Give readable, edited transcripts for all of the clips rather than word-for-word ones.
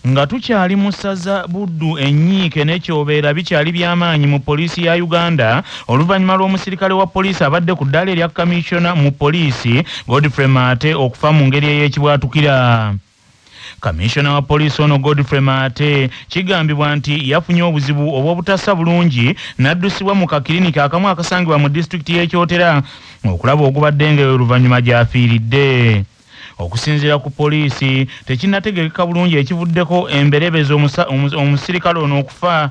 Nga tukyali mu ssaza Buddu, ennyiike n'ekyobeera bikyali by'amaanyi mu poliisi ya Uganda oluvannyuma lw'omusirikale wa poliisi abadde ku ddaala erya kamishona mu poliisi Godfrey Maate okufa mu ngeri ey'ekibwatukira. Kamishona wa poliisi ono Godfrey Maate kigambibwa nti yafunye obuzibu obw'obutassa bulungi n'addusibwa mu kakiriniki akamu akasangibwa mu disitulikiti y'e Kyotera okulaba ogubadde nga oluvannyuma gy'afiiridde. Okusinziira ku poliisi, tekinnategeerekeka bulungi ekivuddeko emberebezi omusirikale ono okufa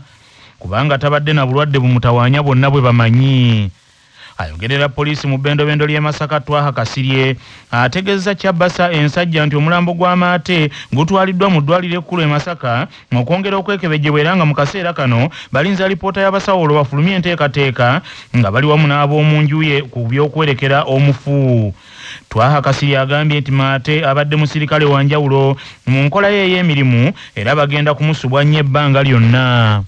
kubanga tabadde na bulwadde bumutawaanya bwonna bwe bamanyi. Ayogerera poliisi mu bbendobendo ly'e Masaka, Twaha Kasirye, ategeeza Kyabasa ensajja nti omulambo gwa Maate gutwaliddwa mu ddwaliro ekkulu e Masaka okwongera okwekebejjebwa era nga mu kaseera kano balinze alipoota y'abasawo olwo bafulumye enteekateeka nga bali wamu n'ab'omu nju ye ku by'okwerekera omufu. Twaha Kasirye agambye nti Maate abadde musirikale wa njawulo mu nkola ye ey'emirimu era bagenda kumusubwa nnyo ebbanga lyonna.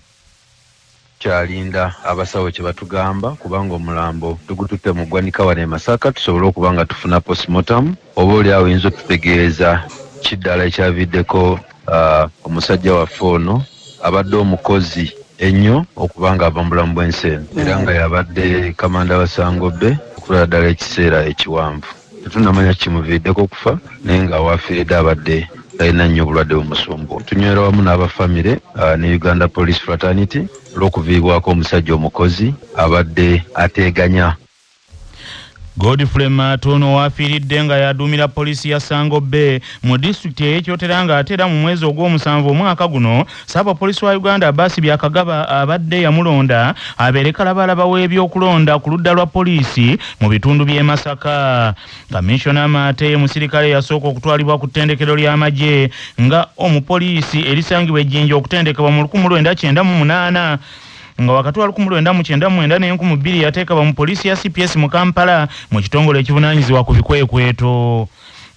Kyalinda abasawo kye batugamba kubanga omulambo tugututte mu ggwanika wano e Masaka tusobole okuba nga tufuna postmortem, oba oli awo oyinza otutegeeza kiddala ekyaviddeko omusajja waffe ono abadde omukozi ennyo okuba nga ava mu bulamu bw'ensi eno era nga yabadde kamanda wa Sangobbe okubeera ddala ekiseera ekiwanvu. Tetunnamanya kimuviiriddeko okufa naye nga waafiiridde abadde talina nnyo obulwadde bumusumbuwa. Tunywera wamu n'abafamire ne Uganda Police Fraternity olw'okuviibwako omusajja omukozi abadde ateeganya. Godfrey Maate ono waafiiridde nga yaduumira poliisi ya Sangobbe mu disitulikiti ey'e Kyotera ng'ate era mu mwezi ogw'omusanvu omwaka guno Ssaabapoliisi wa Uganda Abbas Byakagaba abadde yamulonda abeere kalabalaba w'ebyokulonda ku ludda lwa poliisi mu bitundu by'e Masaka. Kamishona Maate musirikale yasooka okutwalibwa ku ttendekero ly'amagye nga omupoliisi erisangibwa e Jjinja okutendekebwa mu 1998 nga wakati wa 1999 ne 2000 yateekebwa mu poliisi ya CPS mu Kampala mu kitongole ekivunaanyizibwa ku bikwekweto.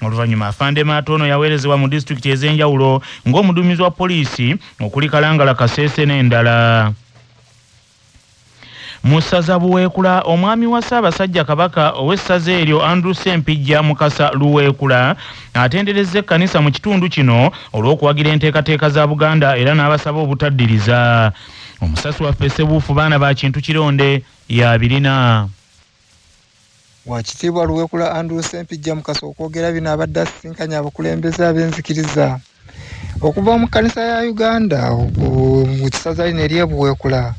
Oluvannyuma Afande Maate ono yaweerezebwa mu disitulikiti ez'enjawulo ng'omuduumizi wa poliisi okuli Kalangala, Kasese n'endala. Mu ssaza Buweekula, omwami wa Ssaabasajja Kabaka ow'essaza eryo Andrew Ssempijja Mukasa Luweekula atenderezza ekkanisa mu kitundu kino olw'okuwagira enteekateeka za Buganda era n'abasaba obutaddiriza. Omusasi waffe Ssebuufu Baana ba Kintu Kironde yabirina. Wakitiibwa Luweekula Andrew Ssempijja Mukasa okwogera bino abadde asisinkanye abakulembeze ab'enzikiriza okuva mu kkanisa ya Uganda mu kisaza lino ery'e Buweekula,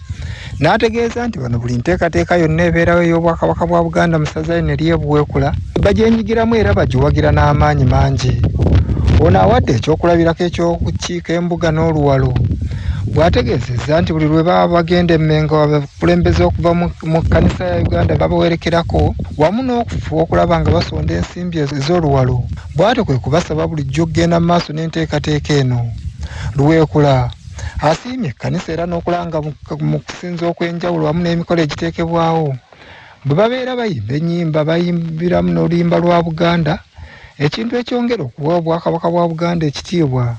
n'ategeeza nti bano buli nteekateeka yonna ebeerawo ey'Obwakabaka bwa Buganda mu ssaza lino ery'e Buweekula bagyenyigiramu era bagiwagira n'amaanyi mangi. Ono awadde ekyokulabirako eky'okukiika embuga n'oluwalo bw'ategeezezza nti buli lwe baba bagenda e Mmengo abakulembeze okuva mu kkanisa ya Uganda babawerekerako wamu n'okufuba okulaba nga basonda ensimbi ez'oluwalo, bw'atyo kwe kubasaba bulijjo okugenda mu maaso n'enteekateeka eno. Luweekula asiimye ekkanisa era n'okulanga mu kusinza okw'enjawulo wamu n'emikolo egiteekebwawo bwe babeera bayimba ennyimba bayimbiramu n'oluyimba lwa Buganda, ekintu ekyongera okuwa Obwakabaka bwa Buganda ekitiibwa.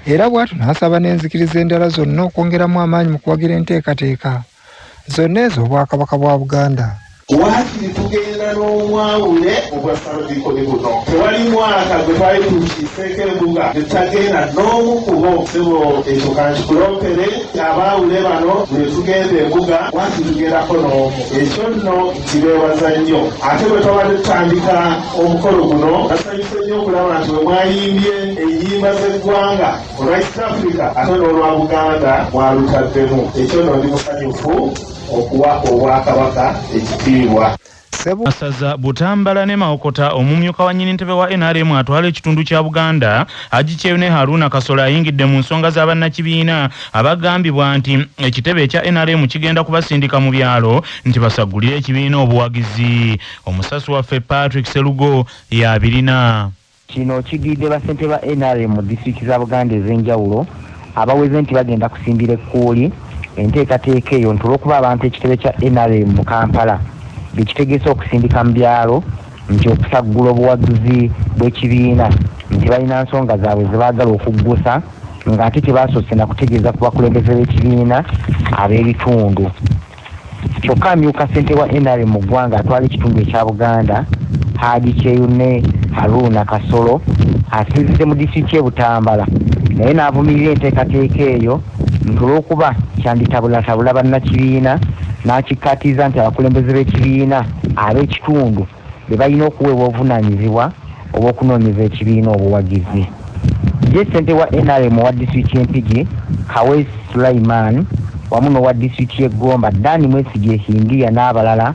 Era bw'atyo n'asaba n'enzikiriza endala zonna okwongeramu amaanyi mu kuwagira enteekateeka zonna ez'Obwakabaka bwa Buganda. Waakiri tugenda n'omwawule mu bwassaabadiikoni buno. Tewali mwaka gwe twali tukiiseeko embuga ne tutagenda n'omu ku bo. Ssebo ekyo kankikuloopere, abaawule bano bwe tugenda embuga waakiri tugendako n'omu. Ekyo nno nkibeebaza nnyo. Ate bwe twabadde tutandika omukolo guno, nasanyuse nnyo okulaba nti bwe mwayimbye ennyimba z'eggwanga olwa East Africa ate n'olwa Buganda mwalutaddemu. Ekyo nno ndi musanyufu okuwa Obwakabaka ekitiibwa. Masaza Butambala ne Mawokota, omumyuka wa nnyini ntebe wa NRM atwala ekitundu kya Buganda Haji Kyeyune Haruna Kasolo ayingidde mu nsonga za bannakibiina abagambibwa nti ekitebe ekya NRM kigenda kubasindika mu byalo nti basaggulire ekibiina obuwagizi. Omusasi waffe Patrick Serugo yabirina. Kino kiddiridde bassentebe ba NRM mu disitulikiti za Buganda ez'enjawulo abaweze nti bagenda kusimbira ekkuuli enteekateeka eyo nti olw'okuba abantu ekitebe kya NRM mu Kampala bekitegeeza okusindika mu byalo nti okusaggula obuwagizi bw'ekibiina nti balina nsonga zaabwe ze baagala okuggusa ng'ate tebasoose na kutegeeza ku bakulembeze b'ekibiina ab'ebitundu. Kyokka amyuka ssentebe wa NRM mu ggwanga atwala ekitundu ekya Buganda Haji Kyeyune Haruna Kasolo asinzidde mu disitulikiti y'e Butambala ne Naye n'avumirira enteekateeka eyo nti olw'okuba kyanditabulatabula bannakibiina, n'akikkaatiriza nti abakulembeze b'ekibiina ab'ekitundu be balina okuweebwa obuvunaanyizibwa obw'okunoonyeza ekibiina obuwagizi. Ye ssentebe wa NRM owa disitulikiti y'e Mpigi, Kaweesi Sulaiman, wamu n'owa disitulikiti y'e Gomba, Dan Mwesigye Hindiya n'abalala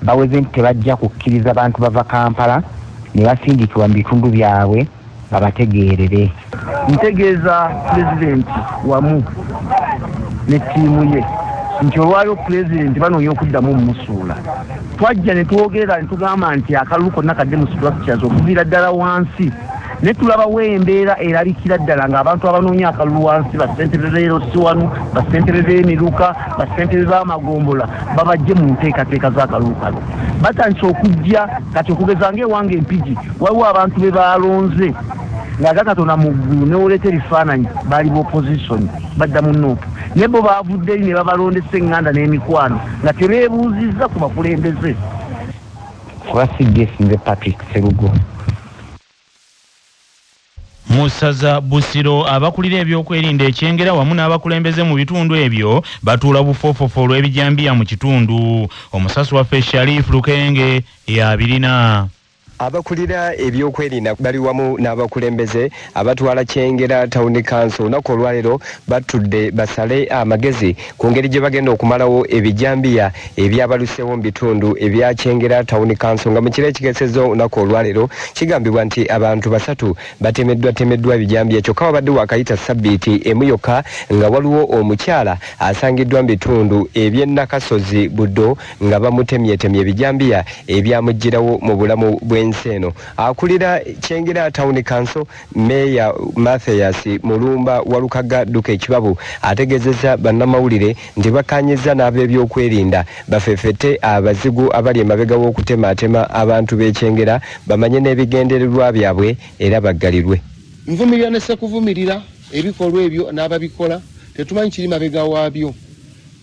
baweze nti tebajja kukkiriza bantu bava Kampala ne basindikibwa mu bitundu byabwe babategeerere. Ntegeeza pulezidenti wamu ne ttiimu ye nti olwaliwo pulezidenti banoonya okuddamu omumusuula. Twajja ne twogera ne tugamba nti akalulu konna kadde mu structures okuviira ddala wansi, ne tulabawo embeera erabikira ddala ng'abantu abanoonya akalulu wansi, bassentebe b'erosi wano, bassentebe b'emiruka, bassentebe b'amagombola, babajje mu nteekateeka z'akalulu kano. Batandise okujja kati okugeza ng'ewange Empigi waliwo abantu be baalonze ng'aga Katonda mu ggulu n'oleeta ebifaananyi baali b'opposition badda mu Nuupu, naye bo baavuddeyo ne babalondesa eŋŋanda n'emikwano nga tebeebuuzizza ku bakulembeze. Kuba CBS nze Patrick Serugo. Mu ssaza Busiro abakulira ebyokwerinda ekyengera wamu n'abakulembeze mu bitundu ebyo batuula bufoofofo olw'ebijambiya mu kitundu. Omusasi waffe Sharif Lukenge yabirina. Abakulira ebyokwerinda bali wamu n'abakulembeze abatwala Kyengera Town Council olunaku olwaleero batudde basale amagezi ku ngeri gye bagenda okumalawo ebijambiya ebyabaluseewo mu bitundu ebya Kyengera Town Council. Nga mu kiro ekikeesezza olunaku olwaleero kigambibwa nti abantu 3 batemeddwatemeddwa ebijambiya, kyokka wabadde wakayita sabbiiti emu yokka nga waliwo omukyala asangiddwa mu bitundu eby'e Nakasozi Buddo nga bamutemyetemye ebijambiya ebyamuggyirawo mu bulamu bw'ensi eno. Akulira Kyengera Town Council Meya Mathias Mulumba Walukaga Dduka Ekibabu ategeezezza bannamawulire nti bakkaanyizza n'ab'ebyokwerinda bafefete abazigu abali emabega w'okutemaatema abantu b'e Kyengera bamanye n'ebigendererwa byabwe era baggalirwe. Nvumirira ne sekuvumirira ebikolwa ebyo n'ababikola, tetumanyi kiri mabega waabyo,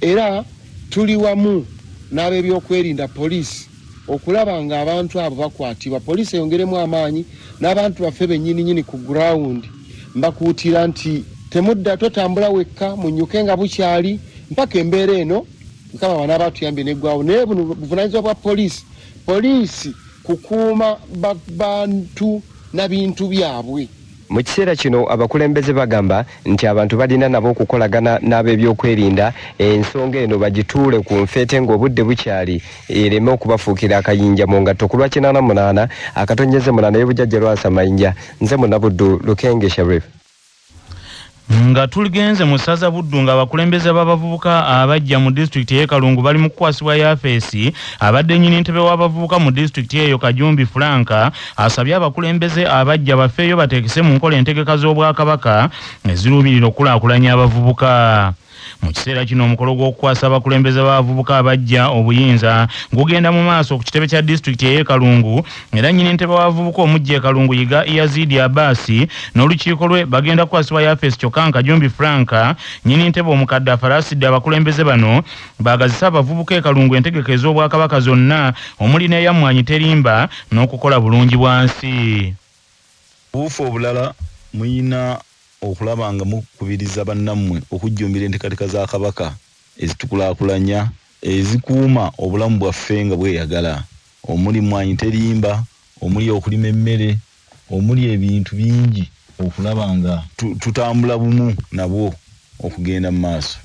era tuli wamu n'ab'ebyokwerinda poliisi okulaba nga abantu abo bakwatibwa. Poliisi eyongeremu amaanyi n'abantu baffe bennyini ku ground. Mbakuutira nti temudda totambula wekka, munyuke nga bukyali mpaka embeera eno Mukama banaaba atuyambye n'eggwawo. Naye buno buvunaanyizibwa bwa poliisi, poliisi kukuuma bantu na bintu byabwe. Mu kiseera kino abakulembeze bagamba nti abantu balina nabo okukolagana n'ab'ebyokwerinda, ensonga eno bagituule ku nfeete ng'obudde bukyali ereme okubafuukira akayinja mu ngatto. Ku lwa 88 akatonyeze 8 y'obujjajja Lwasa Mayinja, nze Munnabuddu Lukenge Sharif. Nga tuligenze mu ssaza Buddu ng'abakulembeze b'abavubuka abajja mu disitulikiti y'e Kalungu bali mu kukwasibwa yafeesi. Abadde nnyini ntebe w'abavubuka mu disitulikiti eyo Kajumbi Franka asabye abakulembeze abajja bafeeyo bateekese mu nkola entegeka z'Obwakabaka eziruubirira okukulaakulanya abavubuka. Mu kiseera kino omukolo gw'okukwasa abakulembeze b'abavubuka abajja obuyinza gugenda mu maaso ku kitebe kya disitulikiti ey'e Kalungu, era nnyini ntebe w'abavubuka omujja e Kalungu Yiga Yazidi Abasi n'olukiiko lwe bagenda kukwasibwa yafeesi. Kyokka Kajumbi Franka nnyini ntebe omukadde afalaasidde abakulembeze bano baagazise abavubuka e Kalungu entegeka ez'Obwakabaka zonna omuli n'eyammwanyi terimba n'okukola bulungi bwansi. Obuufu obulala muyina okulaba nga mukubiriza bannammwe okujjumbira enteekateeka za Kabaka ezitukulaakulanya, ezikuuma obulamu bwaffe nga bweyagala, omuli mmwanyi terimba, omuli okulima emmere, omuli ebintu bingi okulaba nga tutambula bumu nabwo okugenda mu maaso.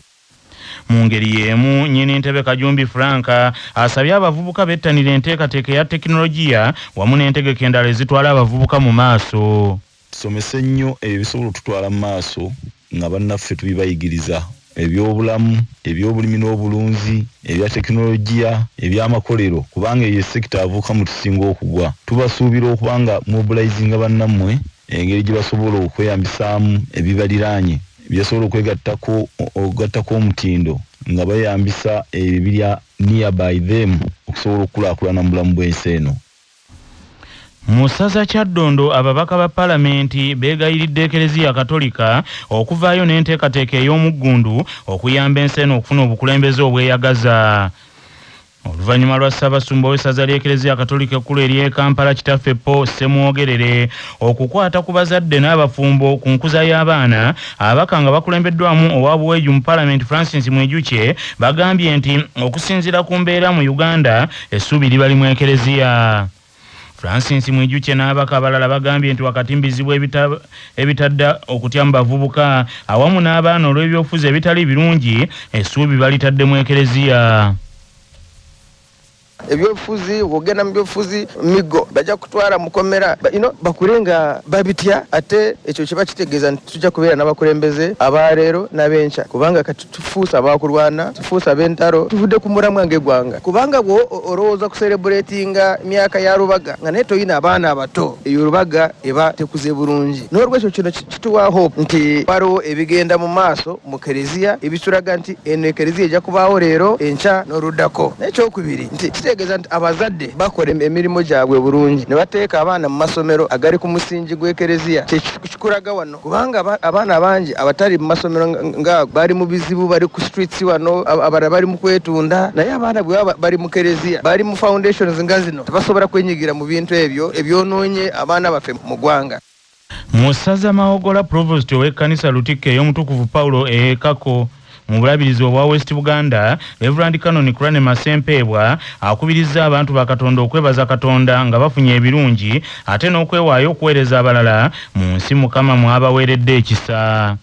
Mu ngeri y'emu nnyini ntebe Kajumbi Franka asabye abavubuka bettanira enteekateeka eya tekinologiya wamu n'entegeka endala ezitwala abavubuka mu maaso. Tusomese nnyo ebisobola okututwala mu maaso nga bannaffe tubibayigiriza, ebyobulamu, ebyobulimi n'obulunzi, ebya tekinologiya, ebyamakolero, kubanga eyo sekita abavubuka mu tusinga okugwa. Tubasuubira okuba nga mobilizinga bannammwe engeri gye basobola okweyambisaamu ebibaliraanye, byebasobola okwegattako okugattako omutindo nga bayambisa ebibirya nearby them okusobola okukulaakulana mu bulamu bw'ensi eno. Mu ssaza Kyaddondo ababaka ba Palamenti beegayiridde Ekereziya Katolika okuvaayo n'enteekateeka ey'omuggundu okuyamba ensi eno okufuna obukulembeze obweyagaza. Oluvannyuma lwa Ssaabasumba w'essaza ly'Ekereziya Katolika ekkulu ery'e Kampala Kitaffe Paul Ssemwogerere okukwata ku bazadde n'abafumbo ku nkuza y'abaana, ababaka nga bakulembeddwamu owa Buweju mu Palamenti Francis Mwijukye bagambye nti okusinziira ku mbeera mu Uganda essuubi libali mu Ekereziya. Francis Mwijukye n'ababaka abalala bagambye nti wakati mu bizibu ebitadde okutya mu bavubuka awamu n'abaana olw'ebyobufuzi ebitali birungi, essuubi balitadde mu Ekereziya. Ebyobufuzi, bwogenda mu byobufuzi migo bajja kutwala mukomera, bakule nga babitya. Ate ekyo kiba kitegeeza nti tujja kubeera n'abakulembeze abaleero n'abenkya, kubanga kati tufuuse abakulwana, tufuuse ab'entalo, tuvudde ku mulamwa ng'eggwanga. Kubanga bwo olowooza kuserebuletinga myaka ya Rubaga nga naye toyina abaana abato, eyo Rubaga eba tekuze bulungi. N'olwekyo kino kituwa hope nti waliwo ebigenda mu maaso mu kereziya ebitulaga nti eno ekereziya ejja kubaawo leero, enkya n'oluddako. N'ekyokubiri nti kitegeeza nti abazadde bakola emirimu gyabwe bulungi ne bateeka abaana mu masomero agali ku musingi gw'ekereziya. Kyekikulaga wano, kubanga abaana bangi abatali mu masomero nga bali mu bizibu, bali ku streets wano, abalala bali mu kwetunda, naye abaana bwe baba bali mu kereziya, bali mu foundations nga zino, tebasobola kwenyigira mu bintu ebyo ebyonoonye abaana baffe mu ggwanga. Mu ssaza Mawogola, Provost ow'ekkanisa Lutikko ey'Omutukuvu Paulo e Kako mu bulabirizi obwa West Buganda, Reverend Canon Crane Masempeebwa akubirizza abantu ba Katonda okwebaza Katonda nga bafunye ebirungi ate n'okwewaayo okuweereza abalala mu nsi Mukama mw'abaweeredde ekisa.